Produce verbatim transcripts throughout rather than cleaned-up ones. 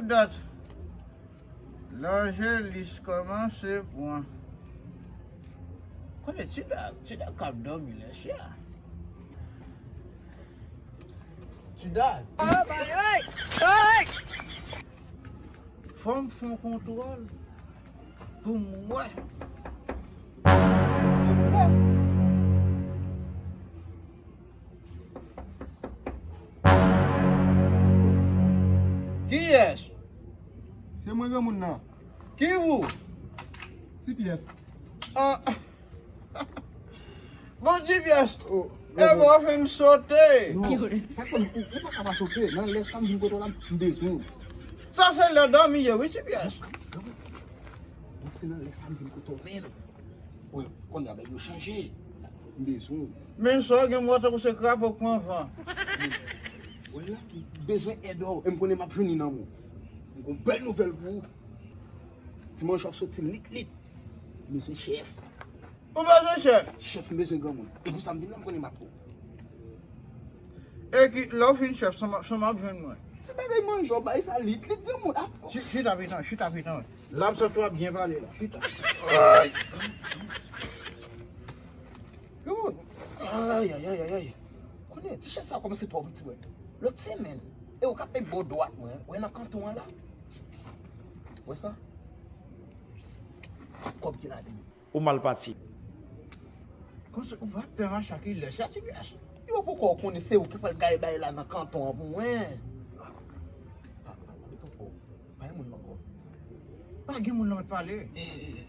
Dat Lanjelis kòmanse pran. Kote Ti Dag? Ti Dag k ap dòmi lè swa. Ti Dag. Fò m fè yon kontwòl pou m wè. Kiyès? Se mwen granmoun nan. Ki ou? Ti pyès. Ah. Bon, Ti pyès. Oh, e bon, w fin sote. Non, sa konn ou, ou pa ka pa sote. Nan lè sa m vin kote w la, m bezwen w. Sa se lè dòmi ye, wi, Ti pyès. Granmoun, granmoun. Mwen se nan lè sa m vin kote w menm. Wè, kounye a bagay yo chanje. M bezwen w. Men sa w gen m wè tankou se krapo k pran van. Wè la, m bezwen èd ou. E m konnen m ap jwenn li nan men w. M gen yon bèl nouvèl pou ou. Ti manjè ap soti lit lit. M bezwen chèf. Ou bezwen chèf? Chèf, m bezwen granmoun. E pou sa m vin la, m konnen m ap pran. E ki, lè w fin chèf, sa m ap, sa m ap jwenn mwen? Ti bagay manjè w bay sa lit lit granmoun. Ah. Chi-, chita pitan, chita pitan. L ap sòti w ap byen pale la. Chita. Granmoun. Ay, ay, ay, ay, ay. Konnen, ti chèf sa kòmanse twò piti, wè. Lòt semèn, e ou k ap met bò dwat mwen, wè nan kanton an la. Wè sa? Kòb ki ladan. Ou mal pati. Konsa, ou pa pè mache kilès, sa ti pyès. Yo poko konnen se ou ki pral gaye bagay la nan kanton an pou mwen. Pa, pa, pa, pa, pa, pa gen moun nan ankò. Pa gen moun nan mèt pale. Eh, eh, eh.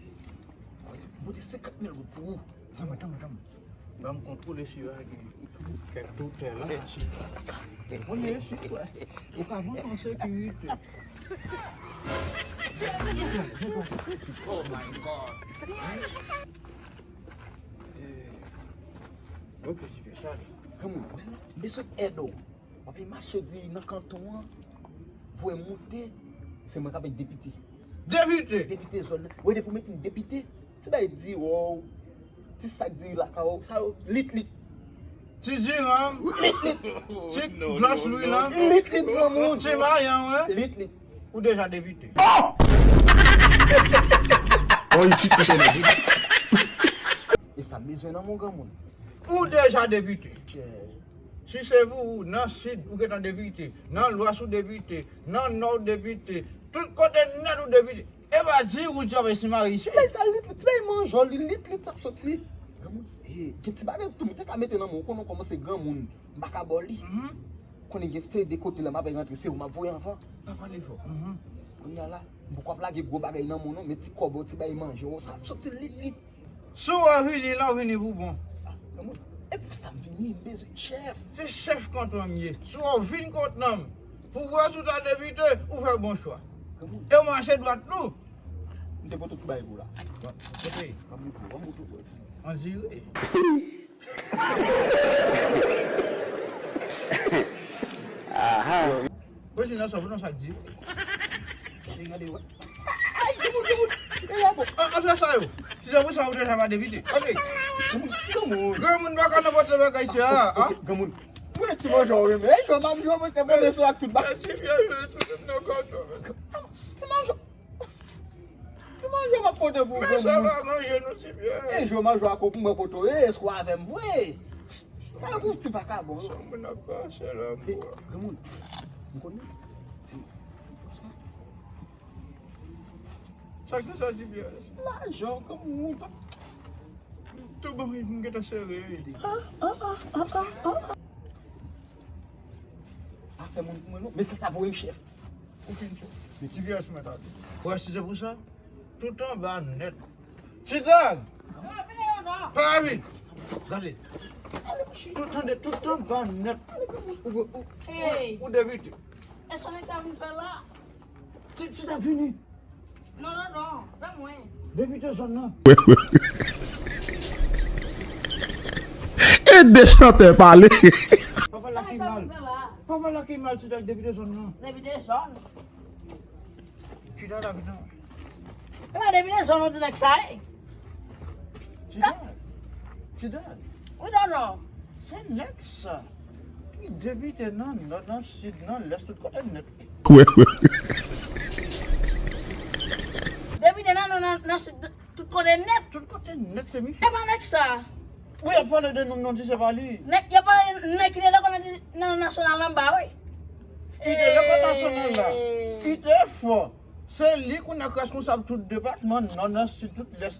Mwen te senkant mil goud pou ou. Tanmen, tanmen, tanmen. Ban m kontwole si yo gen kèk doutè la. Premye sit, wè. Ou ka vann an sekirite. Oh my God. Eh, ok, ti fè sa. Granmoun, m bezwen èd ou. W ap mache di nan kanton an, voye moute, se mwen k ap depite. Depite? Depite zòn nan. Wè, depi w mete m depite, ti bay di w, ti sak di lakay w, sa yo, lit lit. Ti diranm. Lit lit. Ti glas lwi lan. Lit lit, granmoun. Ti mayan, wè. Lit lit. Ou deja depite. Oh! Oh, isit, kote nou. E sa m bezwen nan men w, granmoun. Ou deja depite. Si se pou ou, nan sid ou gentan depite, nan lwès ou depite, nan nò ou depite, tout kote nèt ou depite. E pa di ou travay si mari isi. Ti bay sa lit, ti bay manjè li lit lit sa ap soti. Granmoun, eh, gen ti bagay tou, m te ka mete nan men w, konnen w kòmanse granmoun, m pa ka ba w li. Mhm. Konnen gen seri de kote la m ap rantre, se ou m ap voye anvan. Pa pale fò. Mhm. Kounye a la, m poko ap lage gwo bagay nan men w non, men ti kòb ou, ti bay manjè w, sa ap soti lit lit. Si w vini la, w vini pou bon. Ah, granmoun, e pou sa m vini, m bezwen chèf. Se chèf kanton an m ye. Si w vin kote m, pou wè si w ta depite, ou fè bon chwa. Granmoun. E w mache dwat tou. M te pote tout bagay pou la. Bon, kote? Ban m moute w, ban m moute w. An dire. Aha. Prezidan sa, prezidan sa di. Gade, gade, wè. Ay, demoun, demoun. E la bon. Ah, ah, sa yo. Si se pou sa, ou te sa pa depite. Ok. Granmoun, granmoun. Granmoun pa ka nan pote bagay sa, ah. Granmoun. Mwen ti manjè w renmen. E jwe m ap jwe, mwen te mwen sou ak tout bagay. Ti manjè. Ti manjè m ap pote pou ou. Men sa pa manje nou ti byen. E jwe manjè ak ou pou mwen pote w. E, èske w avè m vre? Sa pou ti vakabon yo. Sa moun ap pase la, eh, granmoun. M konnen. Ti, sa. Sa k te sa ti byen? Lajan, granmoun. Tou bon, m gentan sere. Ah, ah, ah, ah, ah, ah. Pa fè moun pou mwen non. Men se sa voye m chèf. Okenn chèf. Men ti vyès mwen ta di. Wè, si se pou sa, tout anba nèt. Ti Dag! Pa vin! Gade. Tout tande, tout anba nèt. Ou, ou, ou, ou depite. Èske nèg sa vin fè la? Ti, ti Dag vini. Non, non, non, se mwen. Depite zòn nan. E de chantè pale. Papa la ki mal. Papa la ki mal, ti Dag depite zòn nan. Depite zòn. Chita la, chita. E pa depite zòn, ou di nèg sa ye. Ti Dag. Ti Dag. Wi, non, non. Se nèg sa. Ki depite nan nò, nan sid, nan lès, tout kote nèt. Wè, wè. nan, nan, tout kote nèt. Tout kote nèt, se misye. E pa nèg sa. Wi, y ap pale de nou, nou di se pa li. Nèg, y ap pale de nèg ki te lekòl nan, nan nasyonal anba, wi. Ki te lekòl nasyonal la. Ki te fò. Se li kounye a k reskonsab tout depatman, nò, nò, sid, tout lès.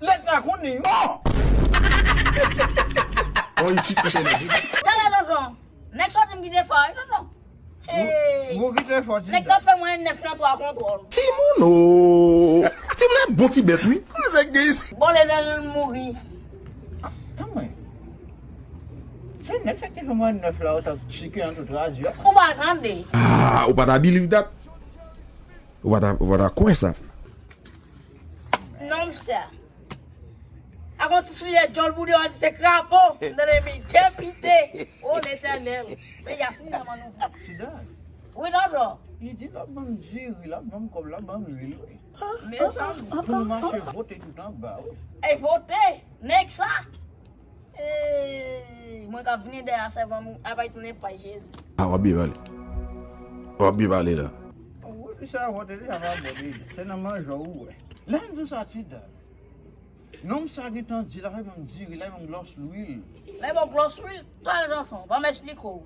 Leta konnen. Bon! Bon, isit, kote nèg. Talè, tonton. Nèg sòti m kite fò, wi, tonton. Hey. Ou kite fò, ti nèg t ap fè mwen nèf nan twa kontwòl. Timoun, o! Timoun, bon ti bèt, wi. Nèg de isit. Bòlè nan l mouri. Kanmenm. Se nèg sa ki fè mwen nèf la, ou t ap chike nan tout radyo. Ou pa tande. Ah, ou pa ta believe that. Ou pa ta, ou pa ta kwè sa. Non, monchè. Ak yon ti soulye djòl pou deyò, se krapo. M tande pi depite. O Letènèl. Peyi a fini nan men nou. Ti dam. Wi, tonton. Li di l ap ban m diri, l ap ban m kòb, l ap ban m lwil, wi. Mezanmi. Pou nou mache vote tout anba, wi. Ey, vote! Nèg sa! Ey, mwen k ap vini dèyè a, sèvan m, apay tounen pay Jezi. Ah, w ap byen pale. W ap byen pale la. Wi, misye a vote li, a pa vote li. Se nan manje w wè. Lè m di w sa, ti dam. Nonm sa gentan di, l ap ban m diri, l ap ban m glòs lwil. L ap ban m glòs lwil? Talè, tonton, ban m esplike w.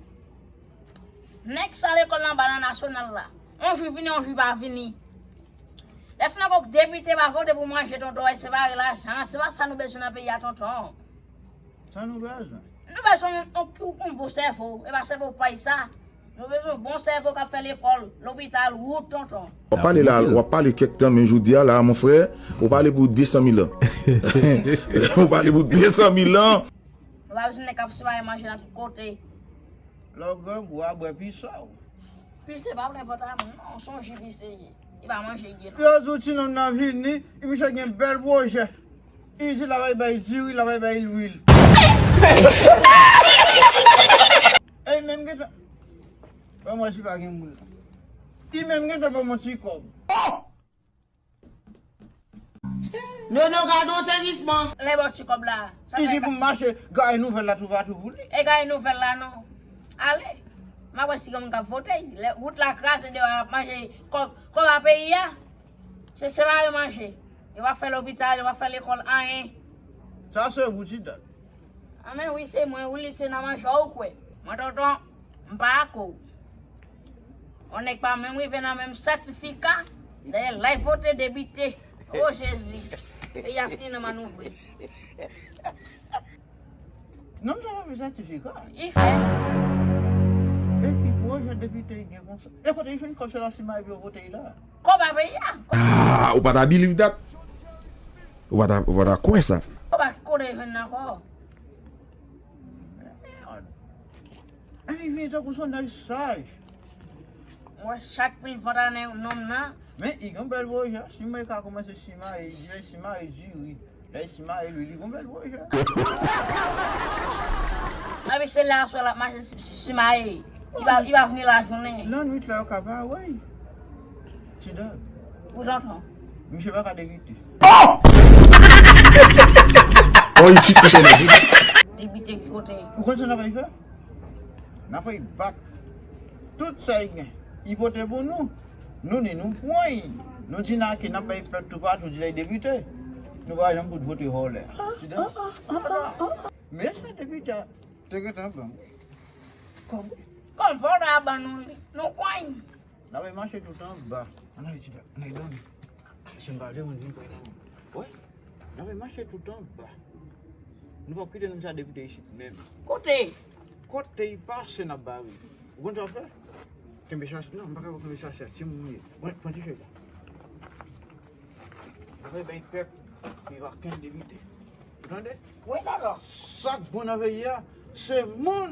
Nèg sa lekòl anba nan nasyonal la. On jou vini, on jou pa vini. Lè fini kòk depite pa vote pou manje, tonton, e se bare lajan, se pa sa nou bezwen nan peyi a, tonton. Sa nou bezwen? Nou bezwen yon, yon, yon bon sèvo, e pa sèvo pay sa. Nou bezwen bon sèvo k ap fè lekòl, lopital, wout, tonton. W ap pale la, w ap pale kèk tan, men jodi a la, mon frè, ou pale pou de san mil an. Ou pale pou de san mil an. Nou pa bezwen nèg k ap separe manje nan tout kote. Lè w grangou a, bwè pise w. Pise pa pou nenpòt moun, non, se yon ji pise ye. Li pa manje ye, non. Yo di w ti nonm nan vini, misye gen bèl pwojè. Li di l ap bay diri, l ap bay lwil. E menm gentan. Ban mwen si pa gen moun. Li menm gentan ban mwen ti kòb. Oh! Nono, gade yon sezisman. Lè bò ti kòb la. Sa li di pou m mache gaye nouvèl la toupatou pou li. E gaye nouvèl la non. Ale. M ap wè si gen moun k ap vote. Lè wout la kraze deyò a, ap manje kòb, kòb a peyi a. Se separe manje. Yo pa fè lopital, yo pa fè lekòl, anyen. Sa se ou, ti dam. Anmè wi, se mwen, wi, se nan manje w kwè. Mwen, tonton, m pa ak ou. On nèg pa menm rive nan menm sètifika. Dayè, l al vote depite. O Jezi. Peyi a fini nan men nou vre. Nonm sa pa fè sètifika. Li fè. E ki pwojè depite li gen konsa? E kote li jwenn kòb sa la, si mari yo vote li la? Kòb a peyi a. Ah, ou pa ta believe that. Ou pa ta, ou pa ta kwè sa. Ou pa konnen jwenn nan kò. Mèd. Ay, vin tankou son nèg saj. Mwen, chak pil vant ane nonm nan. Men, li gen bèl pwojè. Si mwen ka kòmanse simaye, di lè simaye diri. Lè simaye, li, li gen bèl pwojè. Epi se la aswè l ap mache si, simaye. Li pa, li pa vini lajounen. Lannwit la, yo ka pa wè l. Ti dam. Ou tonton. Misye pa ka depite. Oh! Oh, isit, kote nèg. Depite ki kote? Ou konn sa n ap fè? N ap bat tout sa li gen. Li vote pou nou. Nou ni nou pran li. Nou di n ake n ap bay pèp toupatou di l depite. Nou pa janm fout vote vòlè. Ti dam. Men sa depite a te gentan ban m. Kòb wi. Kòb vòlè a ban nou li. Nou kwè. N ap mache tout anba. Ann ale ti dam. Ann ale dòmi. Si m pa vle moun vin pran nan moun. Wè. N ap mache tout anba. Nou p ap kite nonm sa depite isit menm. Kote? Kote li pase n ap bare. Ou konn sa w fè? Kenbe chas, non, m pa ka kenbe chas la, timoun mwen ye. Mwen, pran ti fèy la. Mwen bay pèp, li pa kenbe depite. Ou tande? Wi, tonton. Sa k bon nan peyi a, se moun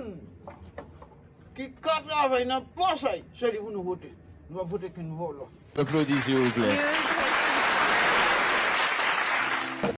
ki ka travay nan pòch a, se li pou nou vote. Nou p ap vote kenn vòlò. Aplodi, silvouplè.